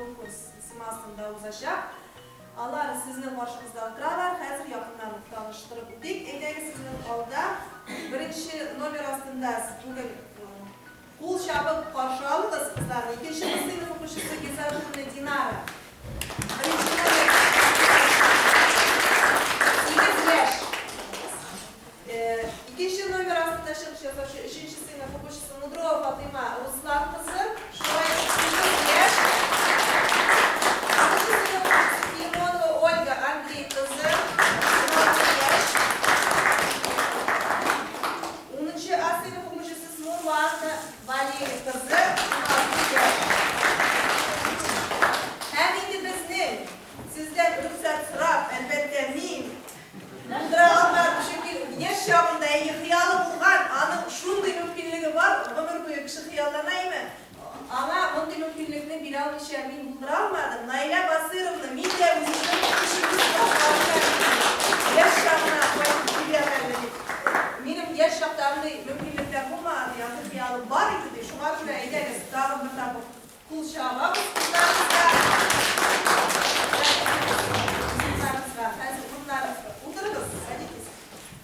конкурс исеме астында узачак. Алар сезнең каршыгызда утыралар. Хәзер якыннан ук таныштырып үтик. Әйдәгез, сезнең алда беренче номер астында бүген кул чабып каршы алыгыз кызларны. Икенче сыйныф укучысы Гизатуллина Динара. Беренче номер. 8 яшь. Икенче номер астында чыгыш ясаучы өченче сыйныф укучысы Мудрова Фатыйма Руслан кызы, шулай ук 8 яшь. Алтынчы сыйныф укучысы Филимонова Ольга Андрей кызы, 16 яшь. Унынчы А сыйныф укучысы Смурова Анна Валерий кызы, 16 яшь. Һәм инде безнең, сездән рөхсәт сорап, әлбәттә, мин, Булдыра алмадым, чөнки яшь чагында әйе, хыялы булган, аның шундый мөмкинлеге бар, гомер буе кеше хыяллана име, аңа мондый мөмкинлекне бирә алмыйча мин булдыра алмадым. Наилә Басыйровна, мин дә үземнең өченче сыйныфтагы яшь чагына кайтып киләм әле дип. Минем яшь чакта андый мөмкинлекләр булмаган, ди, андый хыялым бар иде, ди. Шуңа күрә, әйдәгез, тагын бер тапкыр Кул чабабыз кызларыбызга. Урыннарыгызга, хәзер урыннарыгызга утырыгыз, садитесь.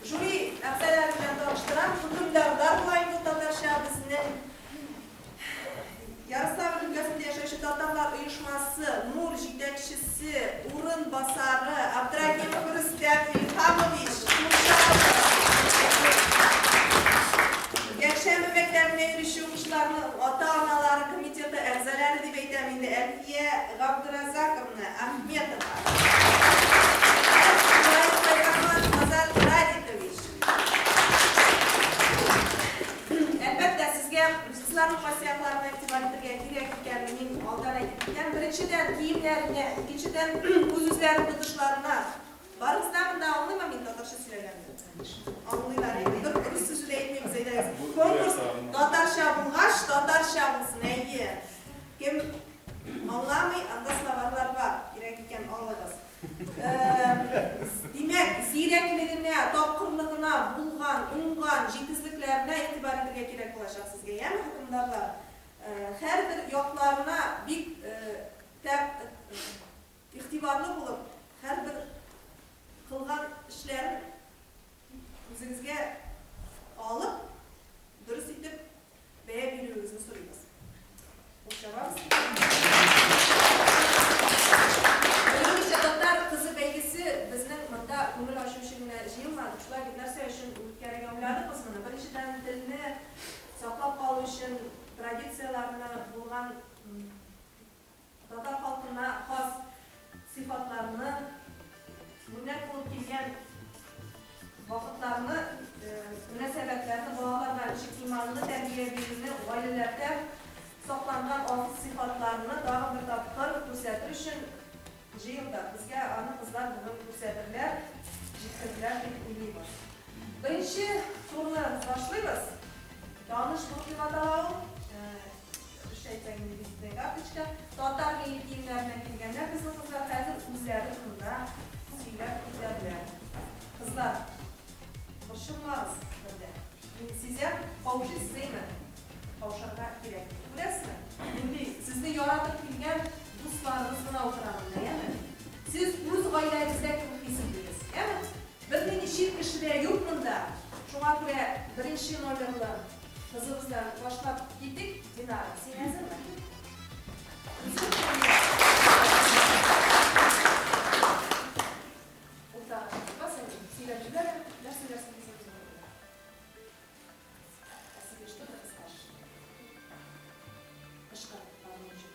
Жюри әгъзалары белән таныштырам. Хөкемдарлар була инде ул татарча безнең. Ярославль өлкәсендә яшәүче татарлар оешмасы Нур җитәкчесе урынбасары Абдрагимов Рөстәм Илһамович. Кул чабабыз. Якшәмбе мәктәбенә йөрүче укучыларның ата-аналары комитеты әгъзалары дип әйтәм инде Әлфия Габдразаковна Ахметова һәм шулай ук Фәйзрахманов Азат Радикович. Әлбәттә, сезгә кызларның кайсы якларына игътибар итергә кирәк икәнен мин алдан әйтеп китәм. Беренчедән, киемнәренә, икенчедән, үз-үзләрен тотышларына. Барыгыз да монда аңлыймы мин татарча сөйләгәнне? Аңлыйлар инде. Бер рус сүзе дә әйтмибез, әйдәгез. Конкурс татарча булгач, татарча булсын, әйе. Кем аңламый, анда словарьлар бар, кирәк икән алыгыз. Димәк, зирәклегенә, тапкырлыгына, булган, уңган, җитезлекләренә игътибар итергә кирәк булачак сезгә, яме, хөкемдарлар? Һәрбер якларына бик Игътибарлы булып, һәрбер кылган эшләрен үзегезгә алып, дөрес итеп бәя бирүегезне сорыйбыз. Кул чабабыз. Белүебезчә, Татар кызы бәйгесе безнең монда күңел ачу өчен генә җыелмадык. Шулай бит, нәрсә өчен үткәрергә уйладык без моны? Беренчедән, телне саклап калу өчен, традицияләрне булган Татар халкына хас сыйфатларны, үрнәк булып килгән вакытларны, мөнәсәбәтләрне, балаларга ничек иманлы тәрбия бирүне, гаиләләрдә сакланган асыл сыйфатларны тагын бер тапкыр күрсәтер өчен җыелдык. Безгә аны кызлар бүген күрсәтерләр, җиткерерләр дип уйлыйбыз. Беренче турны башлыйбыз. Таныш булып дип атала ул. Русча әйтсәң инде визитная карточка. Татар милли киемнәренә килгәннәр безнең кызлар хәзер үзләре турында сөйләп китәрләр. Кызлар, борчылмагыз бер дә. Мин сизәм, каушыйсыз әйме? Каушарга кирәкми. Күрәсезме, нинди сезне яратып килгән дусларыгыз гына утыра монда, яме? Сез үз гаиләгездә кебек хис итегез, яме? Бернинди чит кеше дә юк монда. Шуңа күрә беренче номерлы Кызыбыздан башлап китик, Динара, син әзерме? Үзең турында. Уртага чыгып бас әле, сөйләп җибәр әле, нәрсәләр сөйлисең үзең турында? О себе что ты расскажешь? Кычкыр, гармунчы.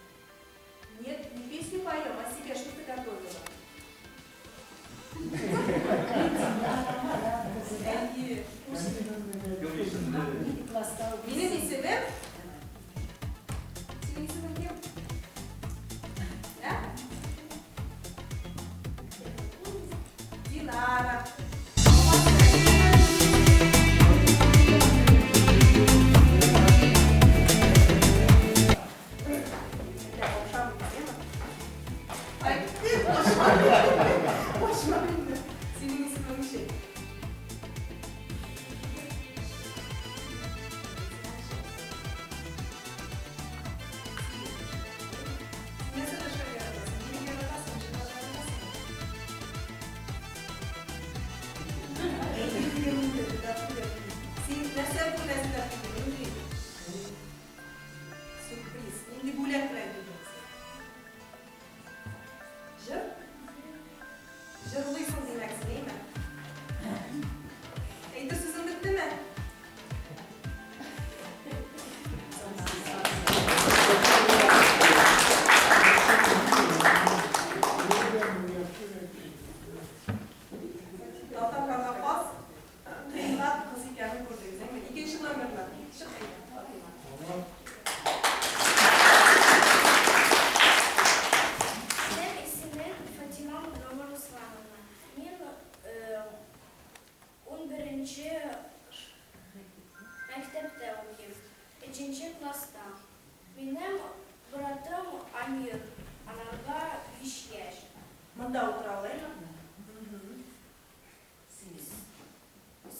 Монда утыра, алаймы?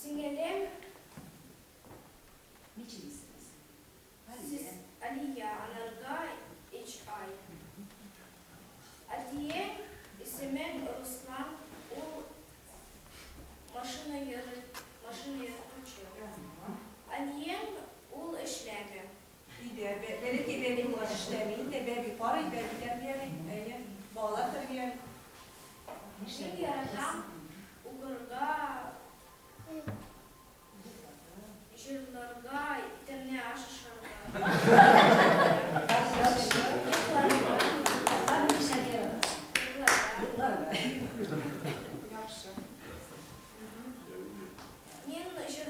Сеңелем. Ничек исемегез? Алия. Алия, анарга өч ай. Әтием исеме Руслан, ул машина йөртүче. Әнием ул эшләми. Өйдә, бәләкәй бәби булгач эшләми инде, бәби карый, бәби тәрбияли, әйе, балалар тәрбияли. Мин яратам укырга, җырларга, тәмле аш ашарга. Йокларга. Яхшы. Мин җыр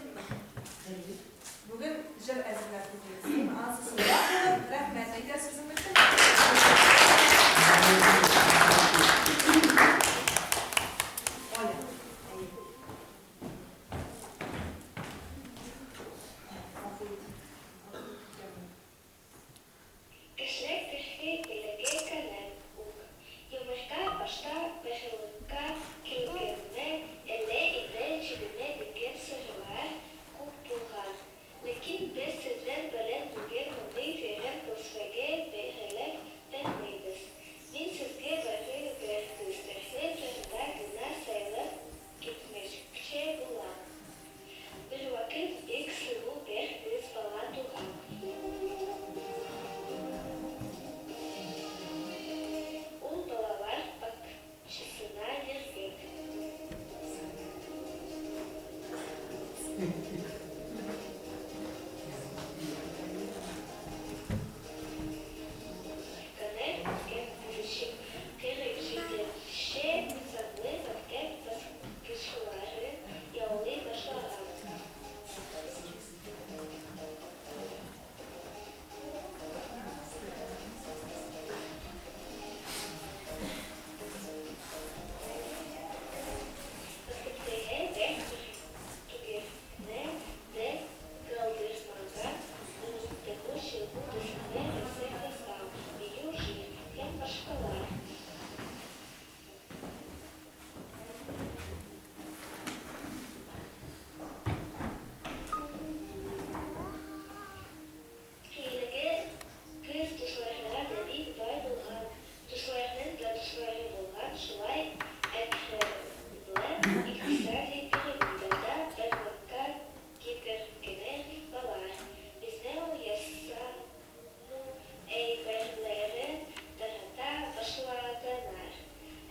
Бүген җыр әзерләп килдегез. Анысы соңрак булыр. Рәхмәт. Әйдә, сүзең бетте. Оля. Әйе. Гафу ит. Кешелек төсле бәләкәй кәнән үк. Йомырка башта барлыкка килгәнме, әллә инде чебиме дигән сораулар күп булган. Ләкин без сезнең белән бүген мондый тирән фәлсәфәгә бирелеп тормыйбыз. Мин сезгә бары бер кыз төсле турында гына сөйләп китмәкче булам. Бервакыт бик сылу бер кыз бала туган. Ул балалар бакчасына йөргән. Көннәр үткән, кызчык 47нче санлы мәктәп баскычларын яулый башлаган. Мәктәптәге бер түгәрәкне дә калдырмаган, тегү, чигү, төсле рәсем ясау, бию, җыр һәм башкалар. Әлеге кыз дусларына да бик бай булган, дусларының да дуслары булган, шулай әкренләп икътисади пирамида да барлыкка китергәннәр болар. Безне ул ясану әйберләрен тарата башлаганнар.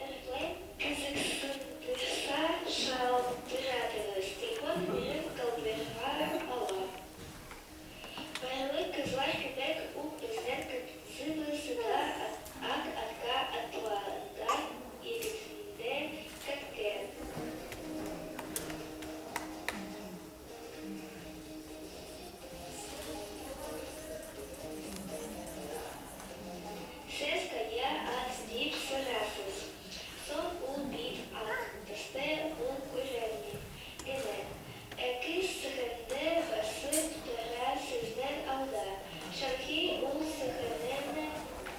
Әгәр кызыксындырса, шалтыратыгыз, телефон номерын калдыра алам. Барлык кызлар кебек үк безнең кызыбыз да ак атка атланган егетне көткән. Сез кая ат дип сорарсыз. Соң ул бит ак төстә, ул күренми генә. Ә кыз сәхнәдә басып тора сезнең алда. Чөнки ул сәхнәне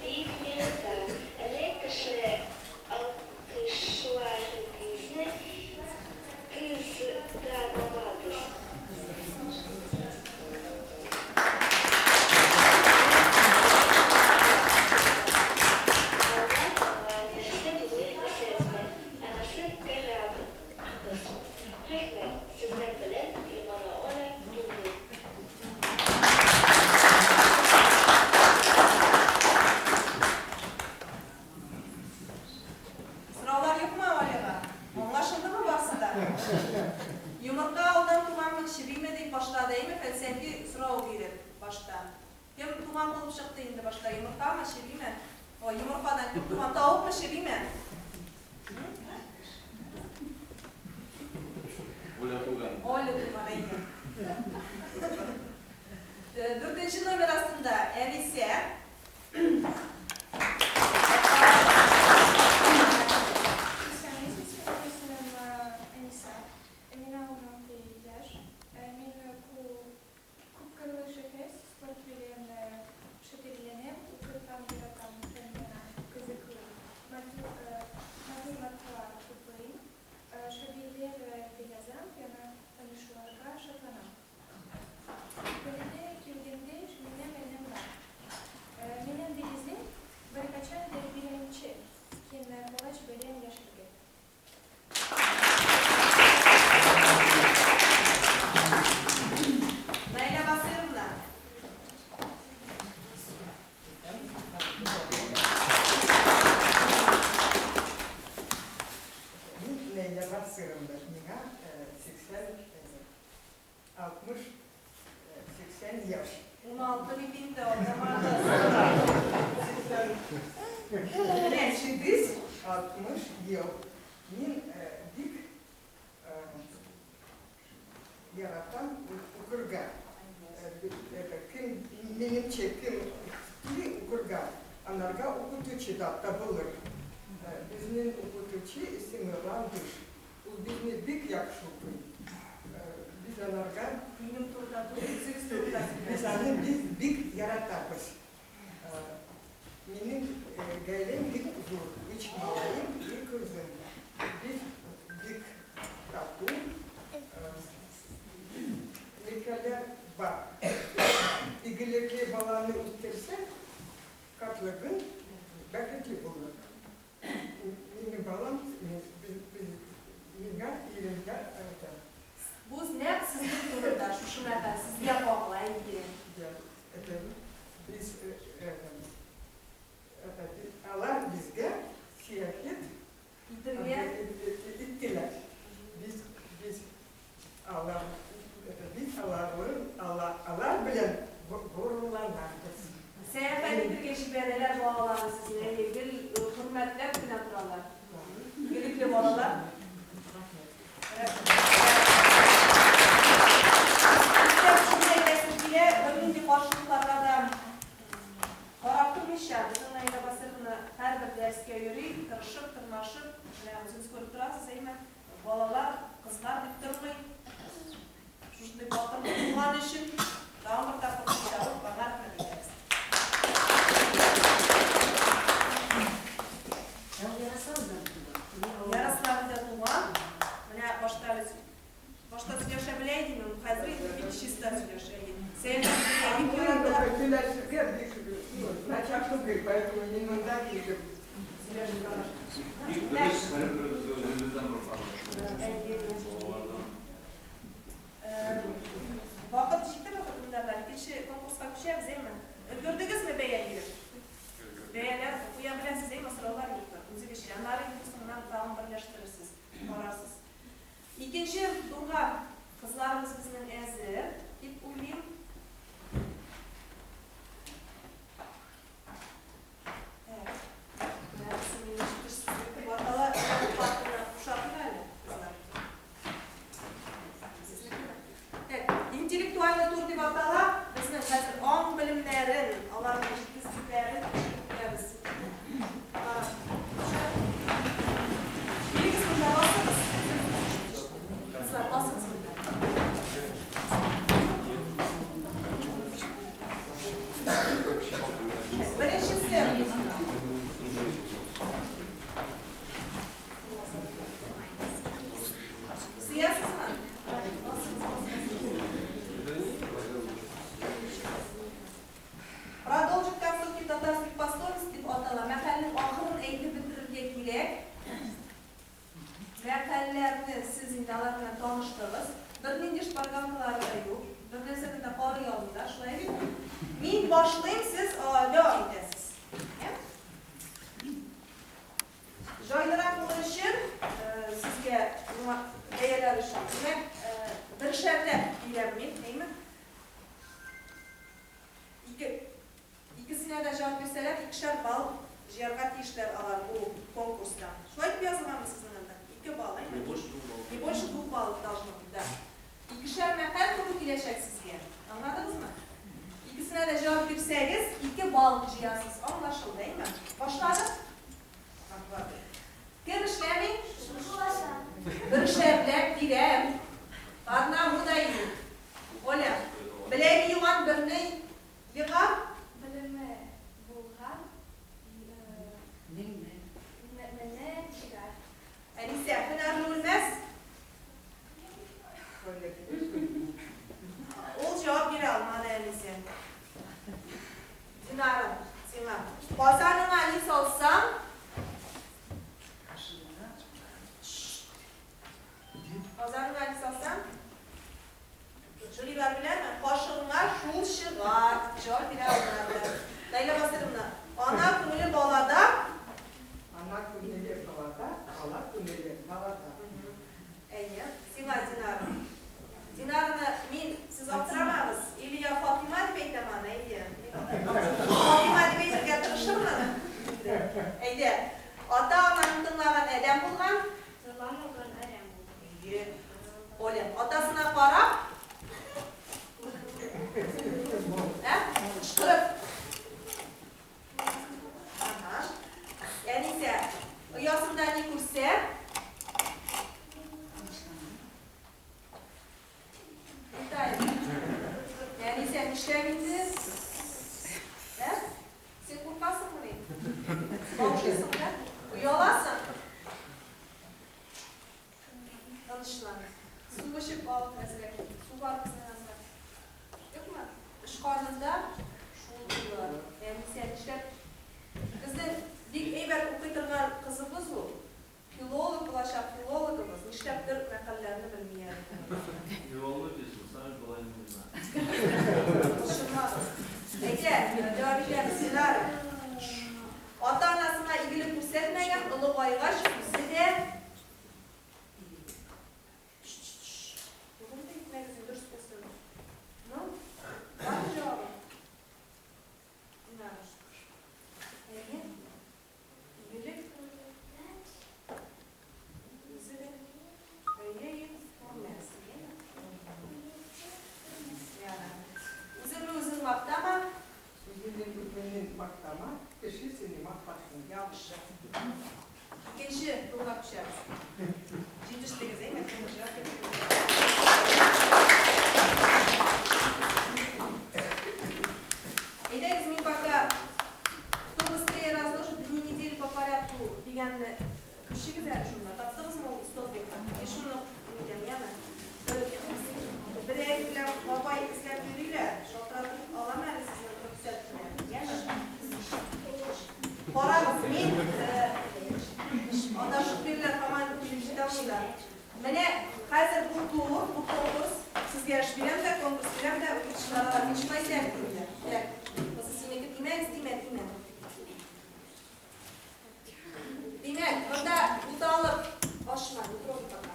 бик ярата. Әле кеше алкышларыгызны кызганмагыз. Алга таба нәрсә булыр дисезме? Анысын карарбыз. Рәхмәт, сезнең белән Лимонлы Оля булды. Сораулар юкмы Оляга? Аңлашылдымы барсы да? Йомырка алдан туганмы, чебиме дип башлады, әйме, фәлсәфи сорау биреп башта. Кем туган булып чыкты инде башта, йомыркамы, чебиме? Ой, йомыркадан кем туган, тавыкмы, чебиме? Оля туган. Оля туган, әйе. Дүртенче номер астында Әнисә. Исәнмесез, минем исемем Әнисә. Миңа 16 яшь. Мин күпкырлы шәхес, спорт белән шөгыльләнәм, укырга яратам, һәм миңа кызыклы. Матур Менә. Яшибез 60 ел. Мин бик яратам укырга. Кем, минемчә, кем тели укырга, анарга укытучы да табылыр. Безнең укытучы исеме Ландыш. Ул безне бик яхшы укый. Без анарга Минем турыда түгел, үзегез турында без сөйләгез. аны без бик яратабыз. Минем гаиләм бик зур. Өч малаем, бер кызым. Без бик тату. Мәкальләр бар. Игелекле баланы үстерсәң, картлыгың бәхетле булыр. Минем балам миңа иремгә это, Бу нәкъ сезнең турыда, шушы мәкаль сезгә кагыла инде. Да, это без, это, алар безгә сәяхәт Итергә. иттеләр. Без алар, это, без алар белән горурланабыз. Сәяхәт итергә җибәрәләр балаларны сезне, гел хөрмәтләп кенә торалар. Игелекле балалар. Рәхмәт. Шуны әйтәсем килә, бернинди каршылыкларга да карап тормыйча, безнең Наилә Басыровна һәрбер дәрескә йөри, тырышып, тырмашып, менә үзегез күреп торасыз, әйме, балалар, кызлар дип тормый. Шушындый батырлык булган өчен тагын бер тапкыр кул чабып, аңа рәхмәт әйтәбез. Ярославльдә туган. Менә башта без башта сөйләшә белә идем, хәзер инде бик чиста сөйләшә идем. Сәяхәт бик ярата. Сөйләшергә бик, ну, начар түгел, поэтому мин монда килдем. Сөйләшеп Бик дөрес, һәрберебезгә үзебездән куркабыз. Балалардан. Вакыт җиттеме, хөкемдарлар? Икенче конкурска күчәбез, әйме? Өлгердегезме бәя биреп? Бәяләр куя беләсез, әйме, сораулар юктыр. Үзегезчә. Аннары инде соңыннан тагын берләштерерсез, карарсыз. Икенче турга кызларыбыз безнең әзер дип уйлыйм. Так. Менә минем җитешсезлек дип атала. Партаны бушатыйк әле, кызлар. Сезнекеме? Так, интеллектуальный тур дип атала. Безнең хәзер аң белемнәрен, аларның җитезлекләрен тикшереп үтәбез. Килегез монда, басыгыз. Кызлар, басыгыз монда. Беренчесе. Сиясызмы? Басыгыз, басыгыз. Продолжить концовки татарских пословиц дип атала. Мәкальнең ахырын әйтеп бетерергә кирәк. Мәкальләрне сез инде алар белән таныштыгыз. Бернинди шпаргалкалары да юк. Бер нәрсәне дә карый алмыйлар, шулай бит? Мин башлыйм, сез дәвам итәсез. Ә? Җайлырак булыр өчен, сезгә бәяләр өчен, димәк, бершәрләп бирәм мин, әйме? Икесенә дә җавап бирсәләр, икешәр балл җыярга тиешләр алар бу конкурста. Шулай дип язылганмы сезнең анда? 2 балл, әйме? Не больше двух баллов. Не больше 2 баллов должно быть, да. Икешәр мәкаль туры киләчәк сезгә. Аңладыгызмы? Икесенә дә җавап бирсәгез, 2 балл җыясыз. Аңлашылды, әйме? Башладык? Кем эшләми? Бершәрләп бирәм. По одному даю. Оля, беләге юган берне ега? Белеме булган менә чыгар. Әнисә, һөнәрле үлмәс? Ул җавап бирә алмады, Әнисә. Динара, сиңа. Казаныңа ни салсаң, Ата-ананы тыңлаган адәм булган. Зырламаган әрәм булган. Әйе. Оля, атасына карап, ә? Кычкырып. Ага. Әнисә, оясында ни күрсә? Виталий. Әнисә, нишләп инде? Ә? Син куркасыңмыни? Каушыйсың, да? Ояласың? Тынычлан. Су эчеп ал әзрәк. Су бар безнең әзрәк. Юкмы? Эш карнында шул булыр. Әнисә, нишләп? Безнең бик әйбәт укый торган кызыбыз ул. Филолог булачак филологыбыз. Нишләптер мәкальләрне белми әле. Не волнуйтесь, вы сами половину не знаете. Борчылмагыз. Әйдә, дәвам итәбез. Динара. Ата-анасына игелек күрсәтмәгән, олыгайгач үзе дә Бүген дә итмәгез, дөрес булсын. Ну, бармы җавабы? Динара. Әйе. Игелек үзе дә әйе, әйе, күрмәс. Яра. Үзеңне үзең мактама. Үзеңне үзеңне мактама, кеше сине мактасын. Яхшы. Икенче турга күчәбез. Җитештегез, әйме? Әйдәгез, мин пока кто быстрее разложит дни недели по порядку дигәнне күчегез әле шунда. Таптыгызмы ул столбикны? Мин шуны әйтәм, яме. Бер әби белән бабай эзләп йөриләр. Шалтыратып алам әле сезнең рөхсәт белән. Яме. Карагыз, мин адашып йөриләр, һаман килеп җитә алмыйлар. Менә хәзер бу тур, бу конкурс, сезгә эш бирәм дә, конкурс бирәм дә, укытучыларга ничек әйтәм инде. Так, кызы синеке тимәгез, тимә, тимә. Димәк, монда буталып ашма, не трогай пока.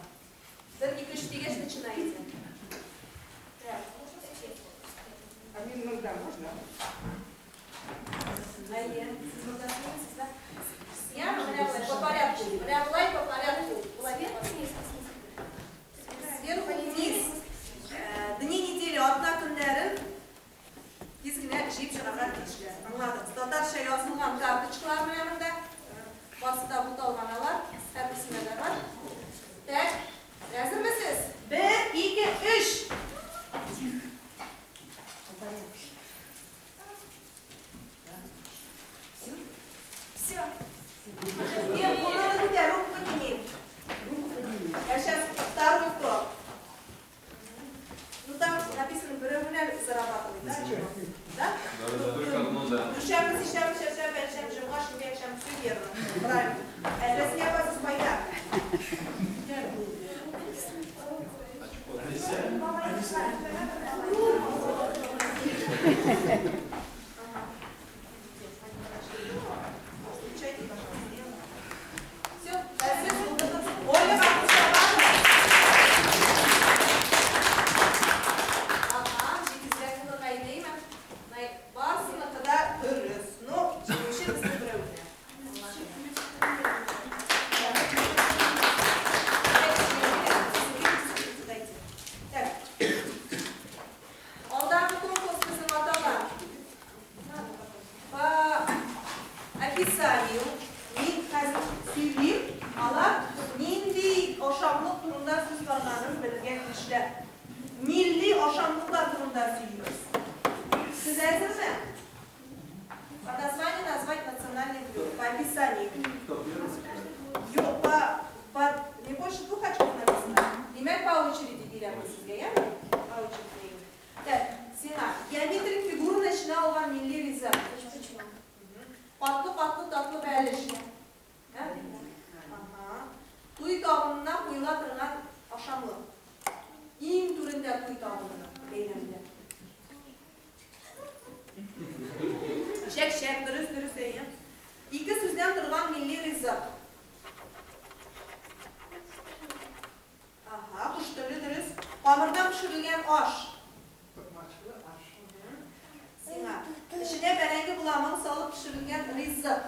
Бер, ике, өч дигәч начинаете. Так. А мин монда можно? Әйе, сез монда түгелсез, да? Яме, менә болай, по порядку. Менә болай по порядку. Болай по порядку. Сверху вниз. Дни недели, атна көннәрен тиз генә җыеп чыгарга тиешләр. Аңладыгыз. Татарча язылган карточкалар менә монда. Барысы да буталган алар. Һәрберсендә дә бар. Так, әзермесез? Бер, ике, өч. Все. Нет, кулыңны күтәр, руку подними. Руку подними. А сейчас второй кто? Ну там написано берәү генә зарабатывает, да? Да? Да, только одно, да. Дүшәмбе, сишәмбе, чәршәмбе, якшәмбе, җомга, шимбә, якшәмбе, все верно. Правильно. Ә Рәсмия апа, сез кайда? Очко. Ага. Включайте, пожалуйста. Все, сез булдыгыз. Ольга Бакусова. Ага, җитезрәк булырга идеме? Барысыныкы да дөрес. Ну, җиңүче безнең берәү генә. Так. Алдагы конкурс безнең атала. По описанию мин хәзер сөйлим, алар нинди ашамлык турында сүз барганын белергә тиешләр. Милли ашамлыклар турында сөйлибез. Сез әзерме? По названию назвать национальный блюдо. По описанию. Кто первый? Юк, по, не больше двух очков написано. Димәк, по очереди бирәбез сезгә, яме? По очереди. Так, сиңа геометрик фигураны эченә алган милли ризык. Катлы-катлы татлы бәлеш. Ә? Ага. Туй табынына куела торган ашамлык. Иң түрендә туй табынына, бәйрәмдә. Чәк-чәк, дөрес, дөрес, әйе. Ике сүздән торган милли ризык. Ага, кош теле, дөрес. Камырдан пешерелгән аш. Токмачлы аш. Сиңа. Эченә бәрәңге боламыгы салып пешерелгән ризык.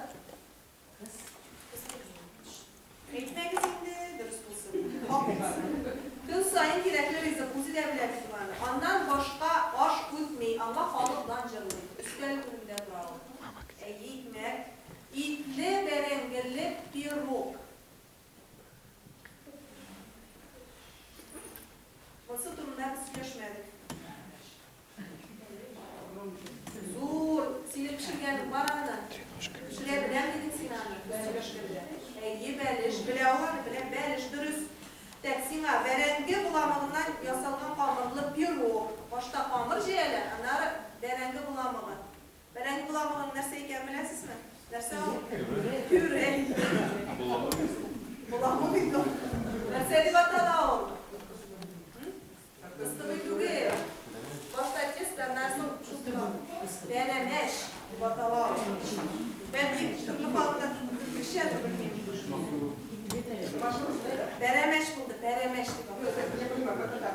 пирог. Монысы турында без сөйләшмәдек. Зур, синең пешергәнең бар аны. Пешерә беләм дидең син аны, без сөйләшкәндә. Әйе, бәлеш, белә ул аны, белә, бәлеш, дөрес. Тәк, сиңа бәрәңге боламыгыннан ясалган камырлы пирог. Башта камыр җәяләр, аннары бәрәңге боламыгы. Бәрәңге боламыгының нәрсә икәнен беләсезме? Нәрсә ул? Пюре. Боламык инде ул. Нәрсә дип атала ул? Кыстыбый түгел. Башта тесто, аннан соң шул пәрәмәч дип атала ул. Бәлки төрле халыкта төрлечәдер, белмим. Пәрәмәч булды, пәрәмәч дип атала.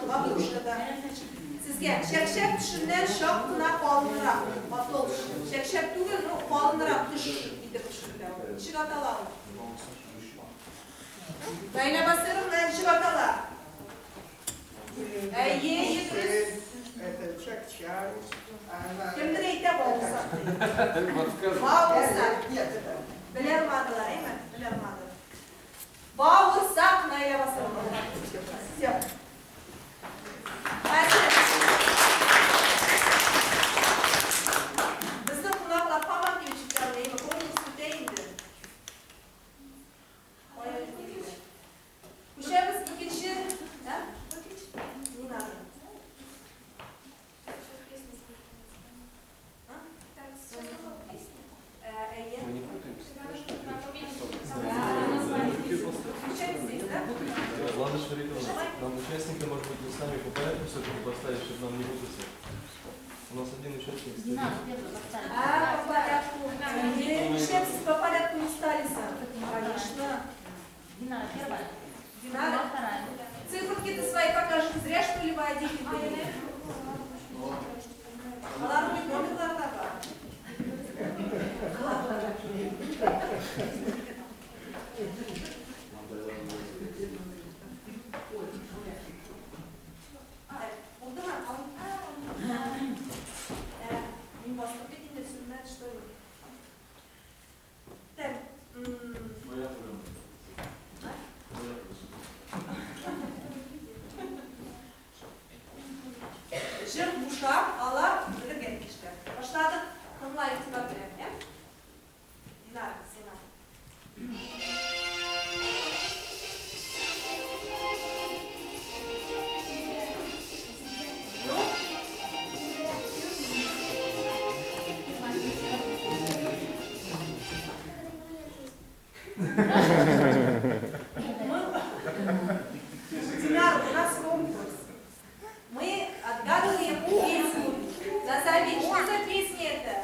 Ватрушка да. Сезгә чәкчәк төшеннән чак кына калынрак, потолще. Чәкчәк түгел, но калынрак төш итеп пешерелә ул. Ничек атала ул? Наилә Басыровна, ничек атала? Әйе, әйе, дөрес. Это чак-чак. Кемдер әйтә бавырсак ди. Бавырсак. Нет, это Белә алмадылар, әйме? Белә алмадылар. Бавырсак, Наилә Басыровна. Все. Хәзер безнең кунаклар һаман килеп җитә алмый, әйме? Конкурс үтә инде. Кая килгәч? Күчәбез икенче, ә? Не надо. А? Әйе. Мы не путаемся. Включаем здесь, да? Лада Шариповна, нам участника, может быть, не сами по порядку все-таки поставить, чтобы нам не путаться. У нас один участник стоит. А, по порядку. Нишләп сез по порядку не стали сам? Конечно. Динара первая. Динара, вторая. Циферки-то свои покажешь. Зря, что ли, вы один были? Аларның бит номерлары да бар. Так, булдымы? Мин бастым бит инде, сүнмәде, что ли? Так, Моя проблема. Моя Җыр бушап, алар белергә тиешләр. Башладык. Тыңла игътибар белән, ә? Динара, сиңа. Ну? Мы... Динара, у нас конкурс. Мы отгадываем песню. Назови, что за песня это?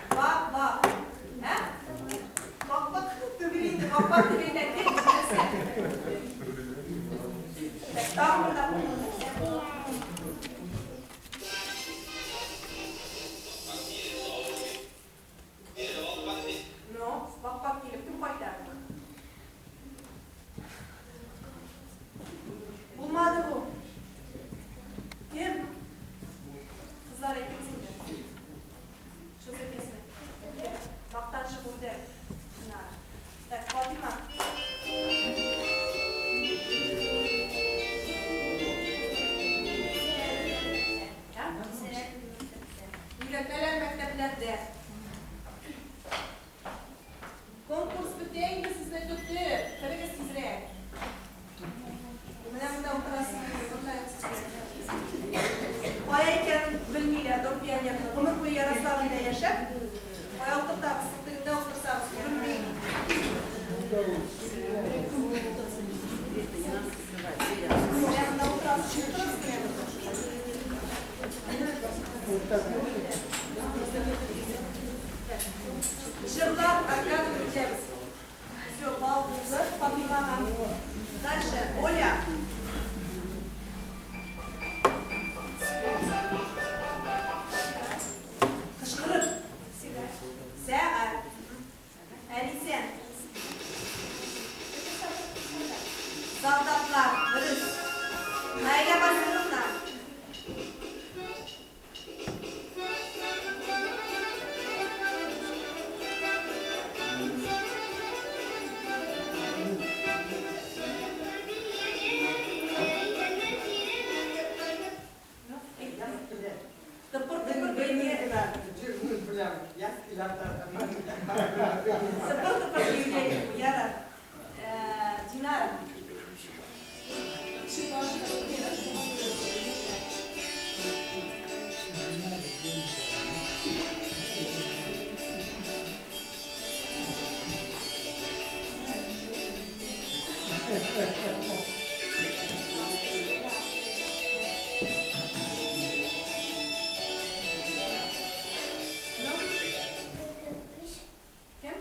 Бак-бак. Ә? Бак-бак түгел инде, бак-бак түгел инде. Нәрсә? Так, тагын бер тапкыр. Ну, бак-бак килеп кем кайта? Булмады бу. Кем? Кызлар, әйтегез инде. Что за песня? Мактанчык үрдәк. Динара. Так, Фатима. Ә? Өйрәтәләр мәктәпләрдә. Конкурс бетә инде, сезне көтеп. Керегез тизрәк. Менә монда утырасың, монда. Кая икәнен белмиләр, Дом пионерны. Гомер буе Ярославльдә яшәп, кая утыртабыз, тегендә утырсагыз, күренми. Менә монда утырасыз, утырыгыз менә монда. Җырлар отгадывать итәбез. Все, балл булды Фатимага. Дальше, Оля. Кычкырып. Сәгать. Әнисә. Солдатлар, дөрес. Наилә Басыровна. Тыпыр-тыпыр биергә бу, ярар. Динара. Ишек ачык. Ну, кем?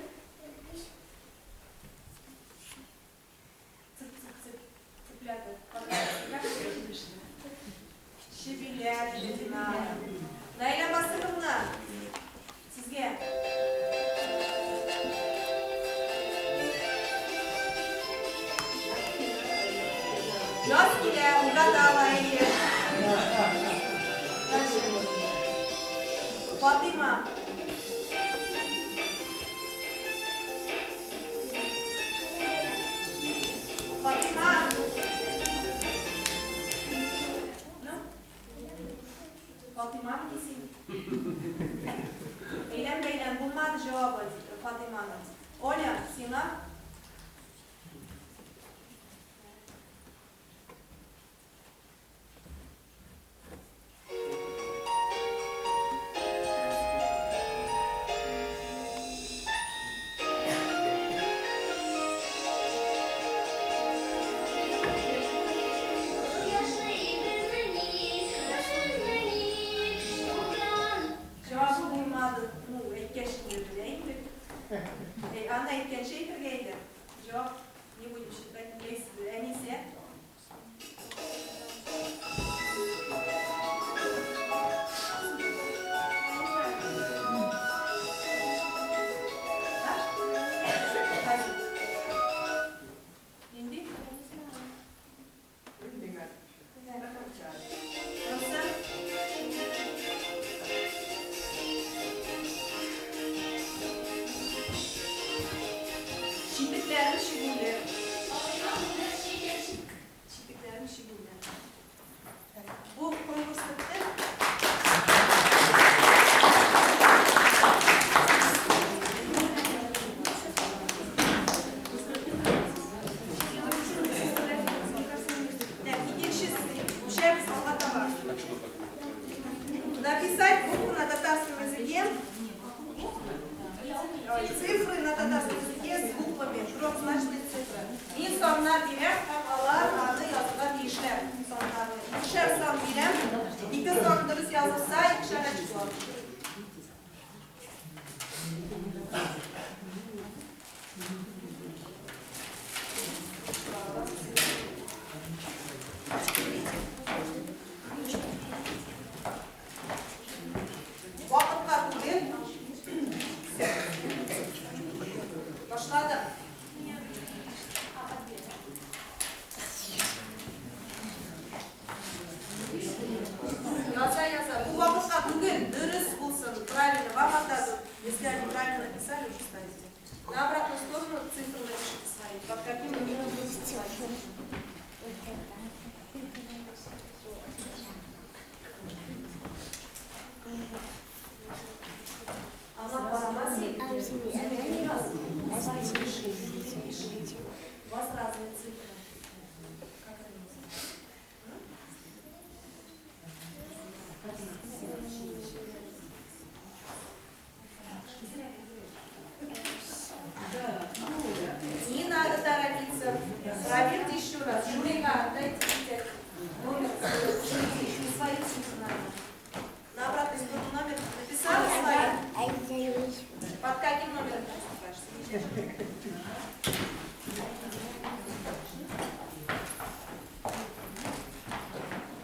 Цып, цып, цып. Цыплята. Как Чебиләр, Динара. Наилә Басыровна, сезгә. Яз килә, уйлата ала әйе. Дальше. Фатыйма. Фатыйма. Ну? Фатыймамы дисең? Әйлән бәйлән булмады җавабы Фатыйманың. Оля, сиңа? Җавабы булмады. Ну, әйткәч инде белә инде. Әй, аны әйткәнче әйтергә иде. Җавап не будем считать. Әнисе. А? Кайсы? Нинди? Нәрсә? Читекләрем чигүле. Читекләрем чигүле. Бу конкурс бетте. Так, икенче күчәбез алга таба. Написать букву на татарском языке. Ой, цифры на татарском языке с буквами, трехзначные цифры. Мин саннар бирәм һәм алар аны язырга тиешләр. Саннарны. Икешәр сан бирәм. Ике сан дөрес язылса, икешәр очко. Вакытка түгел. Башладык. Яза, яза. Бу вакытка түгел, дөрес булсын. Правильно, вам отдадут. Если они правильно написали, уже ставите. На обратную сторону цифры напишите свои. Под каким номером вы писали. Она парамаси. Пиши, пиши. У вас разные цифры. Как это называется? М? Не надо торопиться. Проверьте еще раз. Жюрига, дайте взять номер свой. Свои цифры надо. На обратной стороне номер написала свои? Под каким номером ты выступаешь?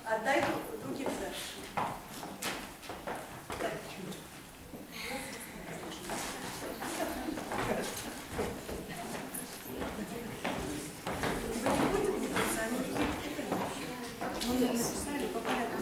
Отдай другим дашь. Так. Вы не будете путаться, они номер написали, по порядку.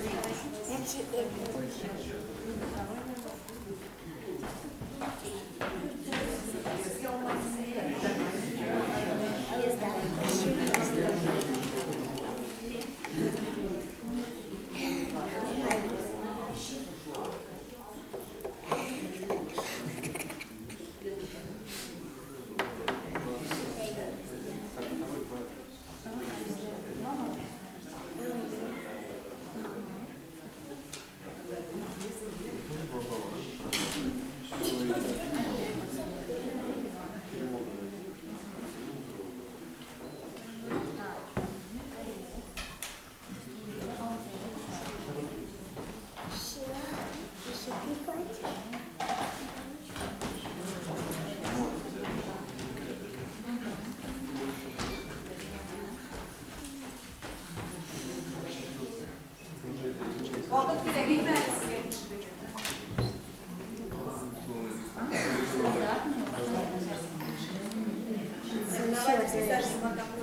Вакыт кирәк әйме әле сезгә тикшерергә? Давайте писать, пока будем.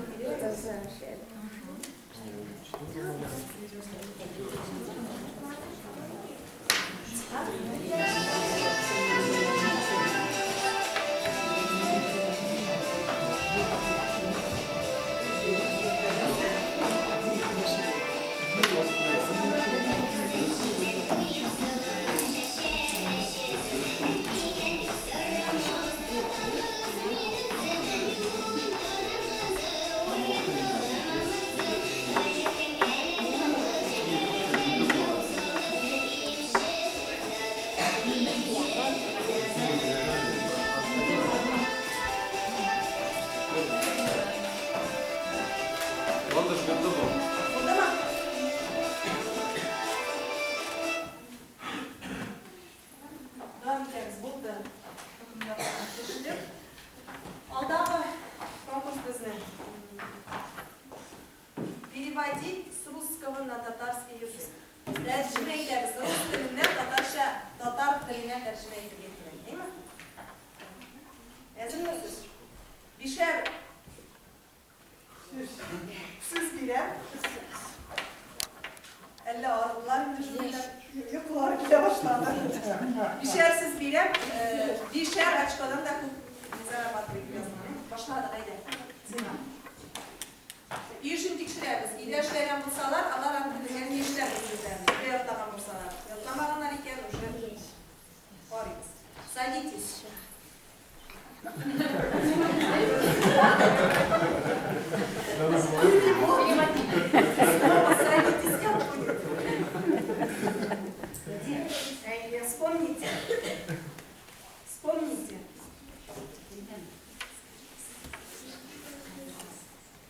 Ландыш булдымы? Булдымы? Дәвам итәбез. Булды. Төшелеп. Алдагы конкурс безнең. Переводить с русского на татарский язык. Тәрҗемә итәбез. Рус теленнән татарча, татар теленә тәрҗемә итәргә кирәк, әйме? Әзермесез? Бишәр сүз бирәм. Әллә арыдылар инде шундыйлар, йокылары килә башлады. Бишәр сүз бирәм, бишәр очкодан да күп зарабатывать язган. Башладык, әйдә. Сиңа. Өй эшен тикшерәбез. Өйдә эшләгән булсалар, алар аны белгән ни эшләр үзләрен. Өйдә ятлаган булсалар. Ятламаганнар икән, уже карыйбыз. Садитесь. Садитесь, как будет? Әйе, вспомните. Вспомните.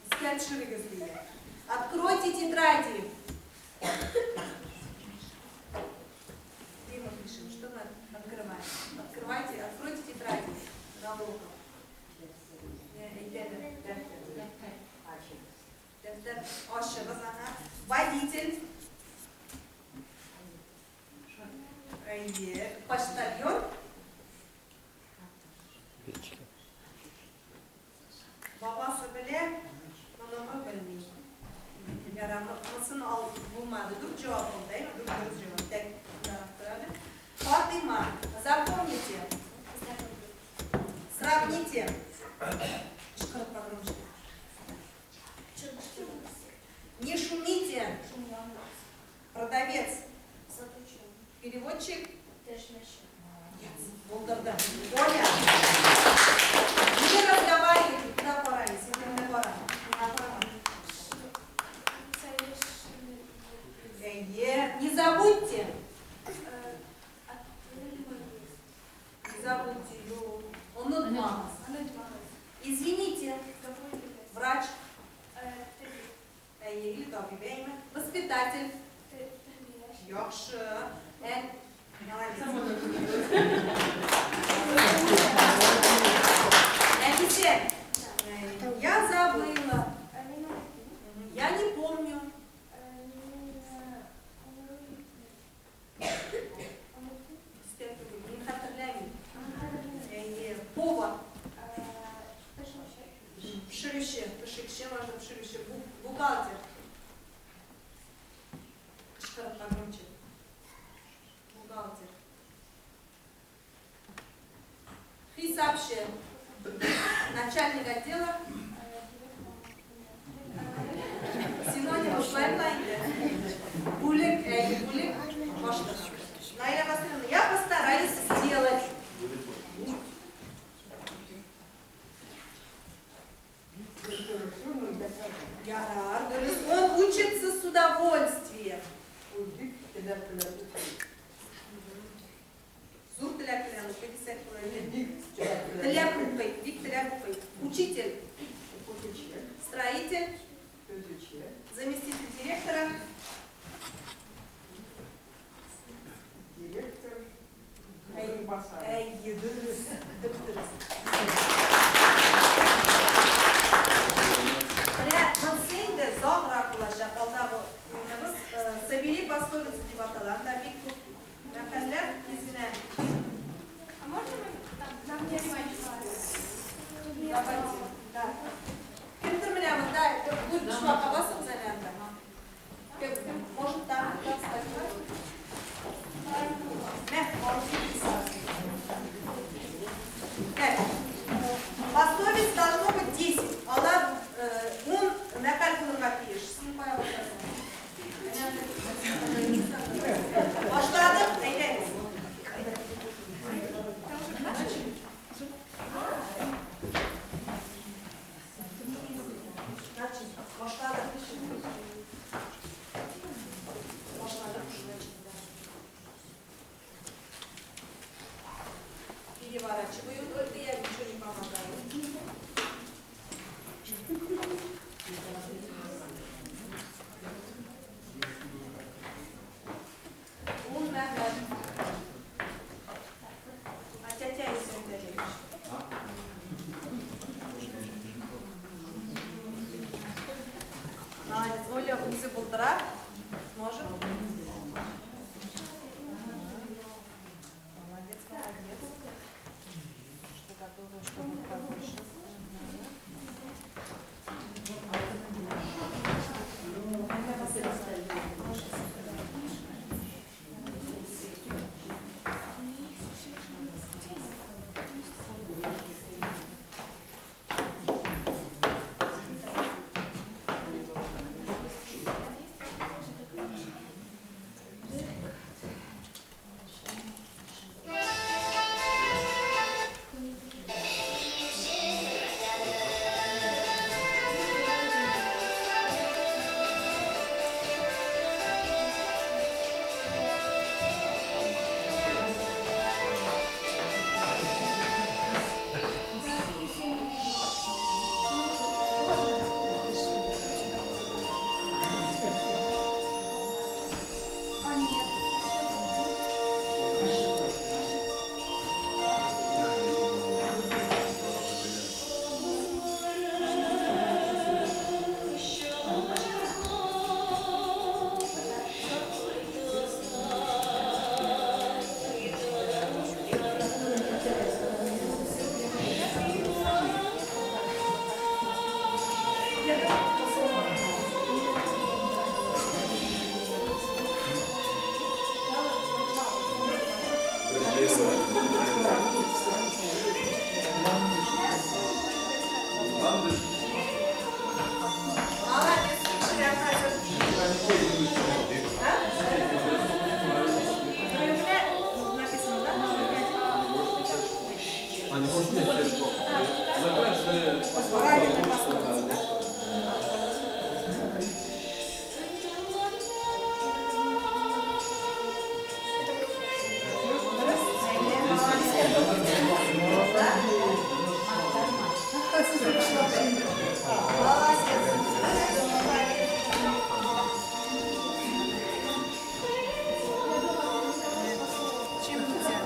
Искә төшерегез диде. Откройте тетради. Где мы пишем? Что мы открываем? Открывайте, откройте тетради на уроках. Әйтәле, дәфтәр. Дәфтәр ачыгыз, ага. Водитель. Әйе. Почтальон. Бабасы белә, оныгы белми. Ярамы, монысын ал булмады. Дүрт җавап булды, әйме? Дүрт дөрес җавап. Так, ярап тор әле. Фатыйма, запомните. Сравните. Кычкырып погромче. Не шумите. Продавец. Переводчик. Булдырды. Оля. Не разговаривайте. Куда пора? Син кемгә пора? Миңа пора. Әйе. Не забудьте. Не забудьте. Онытмагыз. Извините. Врач. Әйе, или табиб, әйме? Воспитатель. Яхшы. Молодец. Әнисе. Я забыла. Я не помню. Истә түгел, мин хәтерләмим. Әйе. Повар. Пешерүче. Пешекче, можно пешерүче. Бухгалтер. Кычкырып погромче. Бухгалтер. Хисапчы. Начальник отдела. Синоним шулаймы инде? Бүлек, әйе, бүлек башлыгы. Наиля Васильевна, я постараюсь сделать. Ярар, дөрес. Он учится с удовольствием. Ул бик теләп белән укый. Зур теләк белән укый дисәк була. Бик теләп белән. Теләп укый, бик теләп укый. Учитель, Укытучы, строитель, төзүче, заместитель директора, директор, урынбасары. Әйе, дөрес, дөрес. Менә монысы инде озаграк булачак. Алдагы уеныбыз «Собери пословицу» дип атала. Молодец, тикшерәм хәзер. А? Менә написано, да? А, не может нет, за каждое... Правильно пословица, да? Чем нельзя?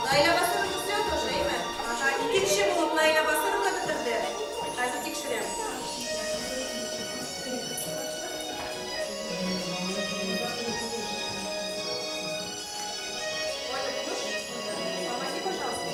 Наиля Басыровна все тоже, әйме? Ага, икенче булып Наиля Басыровна бетерде. Хәзер тикшерәм. Оля, будешь? Помоги, пожалуйста.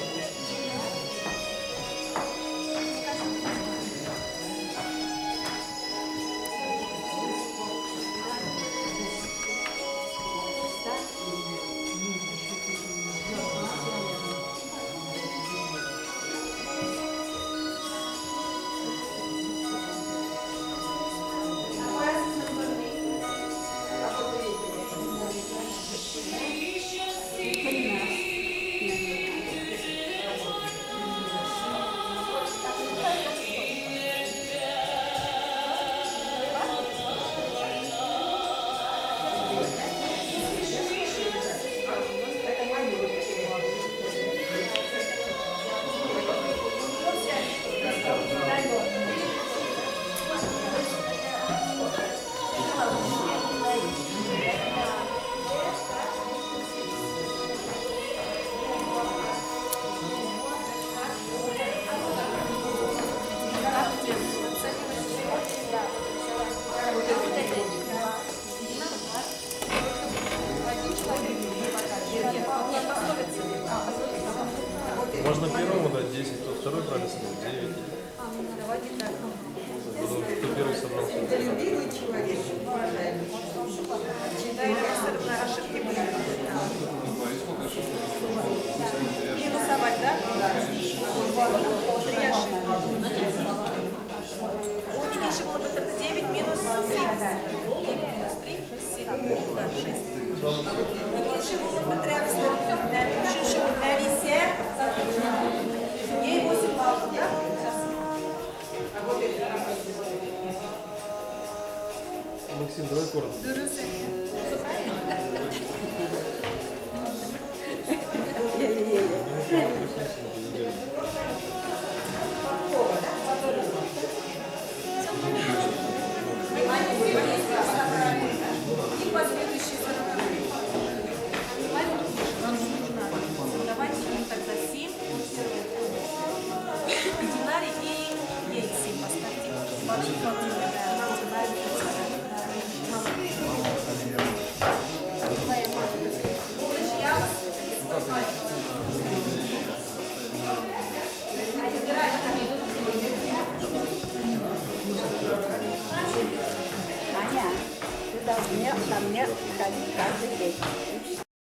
Можно первому дать 10, то второй правильно собрал 9. Давайте так. Потом, кто первый собрал. Это любимый человек, уважаемый. Наиля Басыровна, ошибки были. Минусовать, да? Три ошибки. Ул икенче булып бетерде 9 минус 8. Минус 3, 7, да, 6. Икенче булып бетерәбез. Өченче булып Нәфисә. Ей 8 баллов, да? Сейчас. Максим, давай коротко. Дөрес әйе. Они все вместе собрали, да? И последующие 43. Давайте им тогда 7. Динаре и ей 7 поставьте. Аня, ты должна ко мне ходить каждый день.